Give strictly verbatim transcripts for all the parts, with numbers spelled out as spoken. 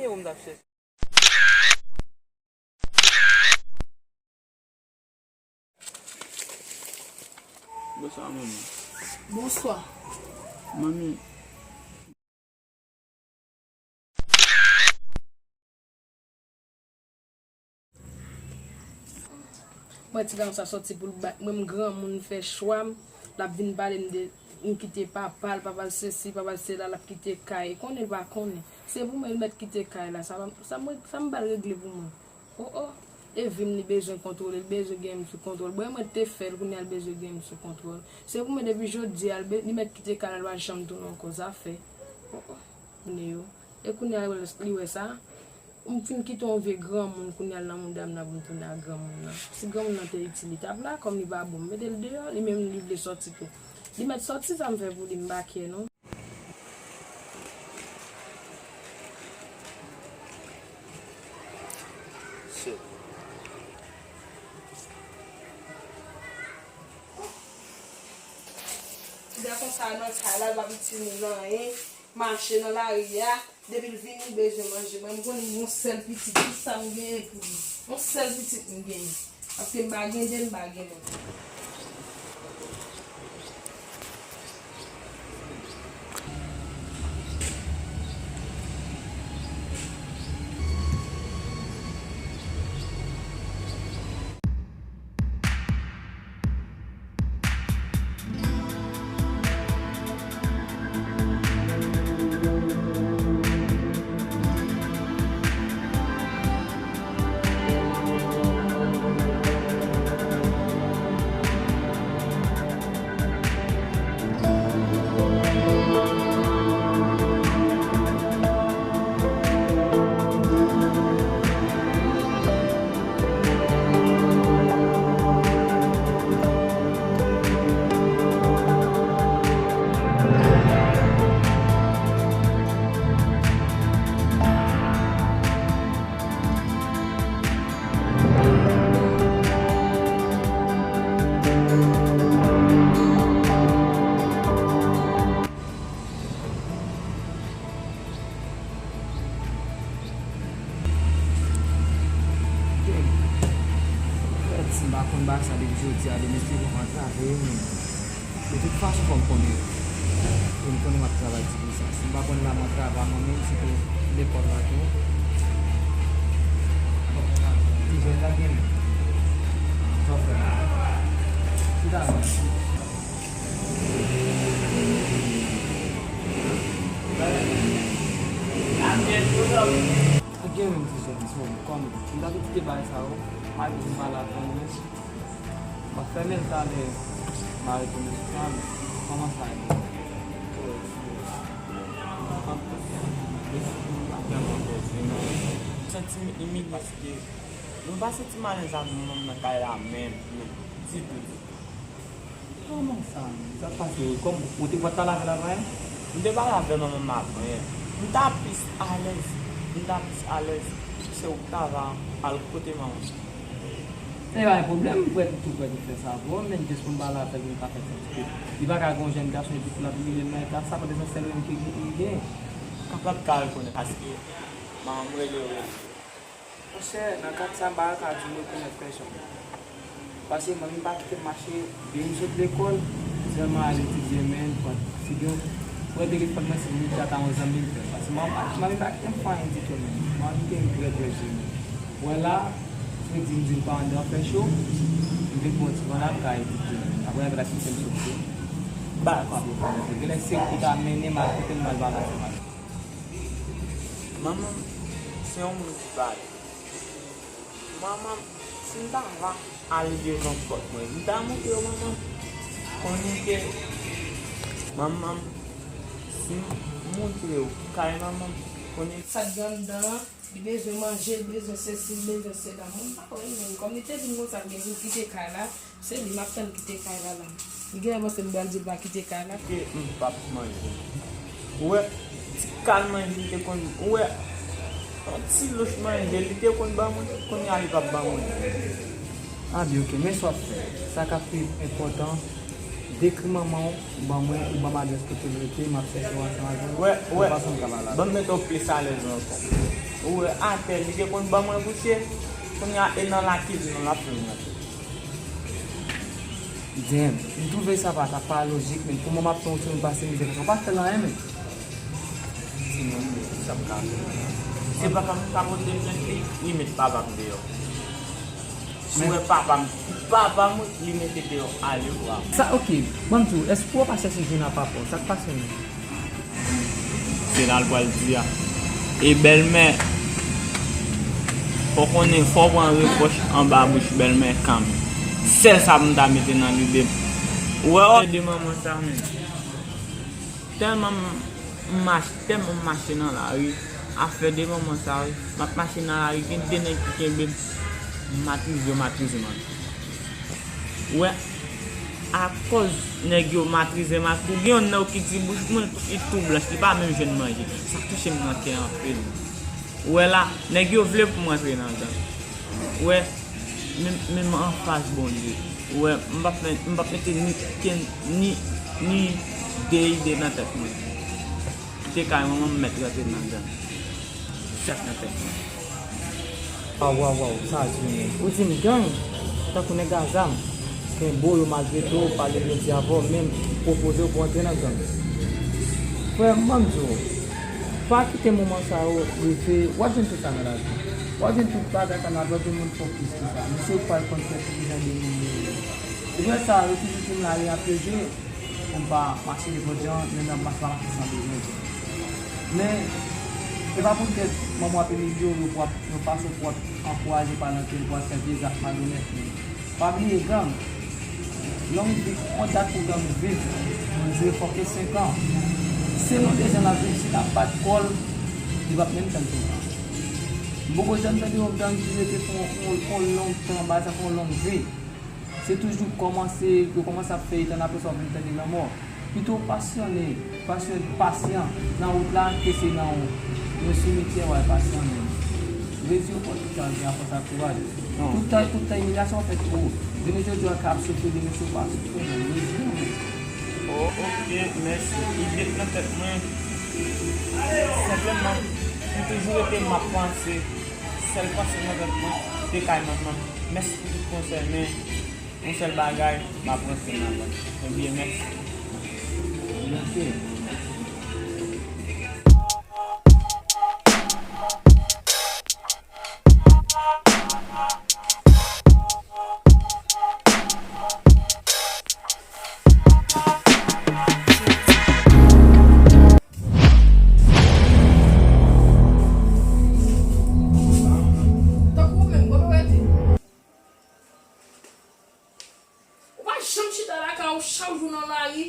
Yo, m t ap chèche. Bonswa, manmi. Bonswa. Manmi. Mwen ti gason sa sòti pou l bat mwen, m granmoun fè chwa m, l ap vin pale m de m kite papa l, papa l sesi, papa l sela, l ap kite kay. Konnen l pa konnen. Se pou mwen l mèt kite kay la, sa pa, sa mwen, sa m ba l regle pou mwen. O o, e vi m li bezwen kontwole, li bezwen gen m sou kontwòl. Bon, e mwen te fè l, kounye a l bezwen gen m sou kontwòl. Se pou mwen depi jodi a, l be-, li mèt kite kay la, l pa janm tounen ankò, zafè. O o, kounye yo. E kounye a li wè sa, m fin kite yon vye granmoun, kounye a l nan mouda m nan pou m tounen ak granmoun nan. Si granmoun nan te itil, li t ap la, kòm li pa bon, m mete l deyò, li menm li vle sòti tou. Li mèt sòti, sa m fè pou li, m pa kè non. Ti gason sa nan kay la, l pa p itil moun anyen, mache nan lari a, depi l vini, l bezwen manje. Mwen, m konnen m gon sèl pitit, tout sa m genyen pou li. Yon sèl pitit m genyen. Paske m pa gen de, m pa gen moun. Frèt, si m pa konn bagay sa depi jodi a, demen se pou m antrave yo menm. De tout fason, fò m konnen. Pou m konnen m ap travay ti pou sa. Si m pa konn la, m antrave a mwen menm, sitou lekòl la tou. Bon, ti jèn la gen. Sa w fè? Chita la. Ak gen menm ti jèn, so, kòm m t ap kite bagay sa yo, m al vin pale ak fanmi m, m ap fèmen l talè, m a retounen sou sa, men kòman sa ye? M santi m imilye paske mwen pa santi m alèz ak manman m nan kay la menm, menm, ditou, ditou. Kòman sa? Sa k pase? Kòm ou te pa t pale avè l avan yè? M te pale avè manman m avan yè. M ta plis alèz. M ta plis alèz si w t ava al kote manman m. E pa gen pwoblèm, m prèt, m tou prèt pou fè sa pou ou, men jis pou m pale avè l, pou m ka fè sa, paske li pa ka gen yon jèn gason epi pou l ap imilye l nan eta sa, kote se sèl menm ki li gen. Kapab ka rekonèt, paske manman m rele yo, rele. Monchè, nan kad sa, m pa ka di m rekonèt pèsonn. Paske manmi pa kite m mache, depi m sot lekòl, sèlman al etidye, men pran, si gen, pran telefòn mwen, si m ta yon zanmi m fè. Paske manmi, manmi pa kite m fè anyen ditou, men manmi gen m trè, trè jeni. Wè la, fredi m di m pa anndan fè cho, m vin pran ti vannap ka etidye. Apre, apre la, kite m sot tou. Baz. Genlè se ou ta mennen m al kote m al pale avè l. Manman m se yon moun ki baz. Manman m, si m ta va al devan pòt mwen, m ta montre w manman m. Konnen ke manman m, si m montre w kay manman m, konnen sa k gen anndan an, li bezwen manje, li bezwen sesi, li bezwen sela. Mwen m pa wè l menm. Kòm li te di m konsa, m gen pou l kite kay la. Se li m ap tann kite kay la la. Li genlè panse m pral di l pa kite kay la. Ke m p ap manje. Ou wè, ti kal manje li te konn, ou wè, yon ti louch manje li te konn ban mwen, kounye a li p ap ban mwen. A byen, oke, men sa w ap fè. Sa k ap pi enpòtan, dekri manman w ban mwen, ou ban m adrès kote l rete, m ap chèche w ansanm avè l, yon fason m ka pale avè l. Ban m mete w plis alèz ankò. Ou wè atè, li te konn ban mwen pousye. Kounye a, e nan lakizin nan l ap fè m rantre. Damn, m twouve sa pa, sa pa lojik, men kòman m ap fè yon timoun pase mizè konsa? Ou pa fè l anyen, men. Timoun, men, sa m ka fè? Se pa ka m ka pote plent li, li met papa m deyò. Si w wè papa m, papa m, wi, li mete deyò, alevwa. Sa, ok, ban m di w, èske w pa chèche jwenn a papa w? Sa k pase menm? Se la l pral di a. E bèlmè, fò konnen, fò pran repwòch anba bouch bèlmè Cam. Sèl sa pou m ta mete nan lide m. Ou wè, afè de manman sa menm. Tèlman m, m mach-, tèlman m mache nan lari, afè de manman sa, wi. M ap mache nan lari, gen de nèg ki kenbe m. M matrize yo, matrize m. Ou wè, akòz nèg yo matrize m ak ou, gen yonn nan yo ki di bouch mwen, li tou blanch, li pa menm jwenn manje. Sa touche m nan kè anpil. Ou wè la, nèg yo vle pou m rantre nan gang. Ou wè, men, men m anfas Bondye. Ou wè, m p ap met-, m p ap mete ni, ken, ni, ni de ide nan tèt mwen. Kite kay manman m, m mèt rantre nan gang. Sèt nan tèt mwen. Waw, waw, waw, sa di men. Ou di m gang, tankou nèg a zam. Kenbe w, yo maltrete w, pale byen di avè w, menm pwopoze w pou w antre nan gang. Frè m, ban m di w, pa kite moman sa yo rive, w ap jwenn tout sa nan lavi. W ap jwenn tout bagay sa nan lavi, w ap jwenn moun fokis pou sa. Mesye ou pral konn fè ki jan de moun yo ye. Epi sa, yo toujou di m lari a peze, pou m pa mache nenpòt jan, men m ap mache pa mache san bezwen. Men, se pa poutèt manman w ap imilye w, yo pou ap, yon fason pou w ap ankouraje palan ke l pou ap fè vye zak malonèt, men pa bliye gang. Long vi, yon dat pou gang viv, pou l dire fòke senk an. Se yon de jan l ap viv, si l ap bat kò l, li p ap menm tann senk an. M poko janm tande yon gang ki rete pou yon, yon, yon long tan, bagay sa fè yon long vi. Se toujou kòmanse, yo kòmanse ap fè etan, apre sa w vin tande lanmò. Pito w pasyannen, pasyan, pasyan nan wout la, ke se nan yon, yon simityè w al pasyannen. Rezi yo pran tout tan gen fòs ak kouraj. Tout tan, tout tan imilyasyon fèt pou ou. Jounen jodi a w ka ap soufri, demen si w pa soufri, men rezi yo. Oh, ok, mèsi. Ide k nan tèt mwen, senpleman, m toujou rete m ap panse. Sèl panse nan tèt mwen, se kay manman m. Mèsi pou tout konsèy, men yon sèl bagay, m ap rantre nan gang. Ebyen, mèsi. Mèsi. Tankou ou menm, gwo bebe di. Ou pa janm chita lakay ou, chak jou nan lari.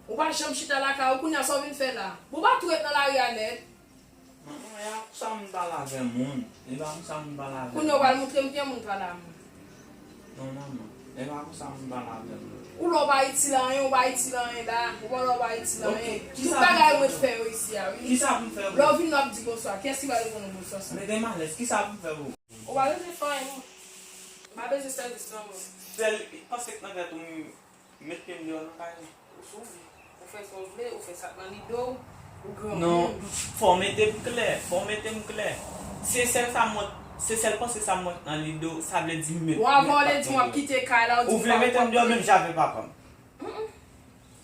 Ou pa janm chita lakay ou, kounye a sa w vin fè la? Bon, ou pa tou ret nan lari a nèt. Manman, e pa konsa moun pale avè moun. E pa konsa moun pale avè moun. Kounye a ou pral montre m kijan moun pale a moun. Non, manman. E pa konsa moun pale avè moun. Ou la ou pa itil anyen, ou pa itil anyen la. Ou pa la ou pa itil anyen. Tout bagay mwen fè yo isi a, wi. Kisa pou m fè pou ou? Lè w vin la w ap di bonswa. Kiyès ki pral reponn ou bonswa sa? Mete m alèz. Kisa pou m fè pou ou? Ou pa bezwen fè anyen, non. Ou pa bezwen sèvis, non, mwen. Sèl panse k nan tèt ou, m met pye m deyò nan kay mwen. Ou sou vle. Ou fè sa w vle, ou fè sa k nan lide w, ou granmoun. Non, fò w mete m klè, fò w mete m klè. Se sèl sa m wè, se sèl panse sa m wè k nan lide w, sa vle di m met. Bon, avan w te di m w ap kite kay la, ou di m pa. Ou vle mete m deyò menm jan avè papa m. Mm, mm.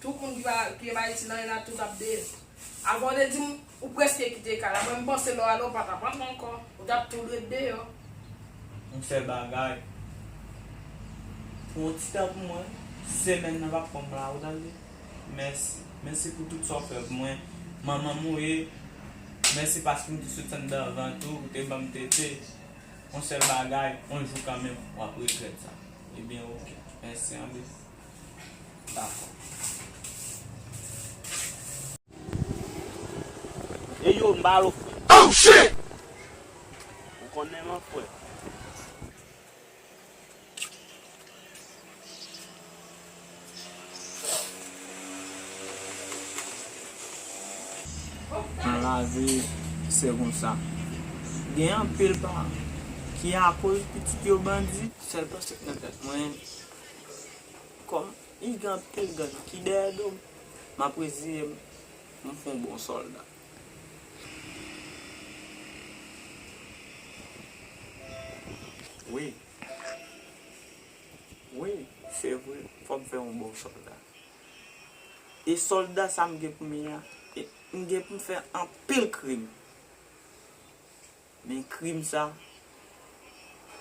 Tout moun ki pa, ki pa itil anyen la, tout ap dèyè. Avan w te di m, ou prèske kite kay la. Mwen, m panse lè w ale, w pa t ap antre ankò. Ou t ap tou ret deyò. Yon sèl bagay. Pran yon ti tan pou mwen. Semèn nan p ap pran m la, ou tande? Mèsi. Mèsi pou tout sa w fè pou mwen. Manman m ou ye. Mèsi paske m te sot anndan vant ou, ou te ban m tete. Yon sèl bagay, yon jou kanmenm, w ap regrèt sa. Ebyen, oke. Mèsi anpil. Dakò. E yo, m ba l ofri. Oh, shit! Ou konnen, mon frè. Nan lavi, se konsa. Gen anpil paran ki akoz pitit yo bandi. Sèl panse k nan tèt mwen, kòm gen anpil gang ki dèyè do m, m ap reziye m, m fè yon bon sòlda. Wi. Wi, se vre, fò m fè yon bon sòlda. E sòlda sa m gen pou m ye a, e m gen pou m fè anpil krim. Men krim sa,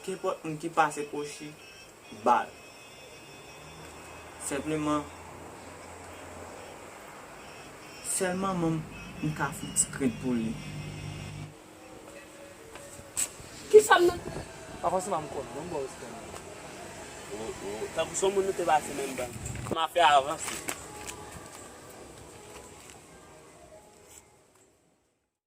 kenpòt moun ki pase pwoch li, ba l. Senpleman, sèl manman m, m ka fè yon ti krent pou li. Kisa m nan? Pa fòseman m konn, non, m ba w respè m. O, o, tankou se yon moun nou te pase menm bann. Kòman afè a avanse?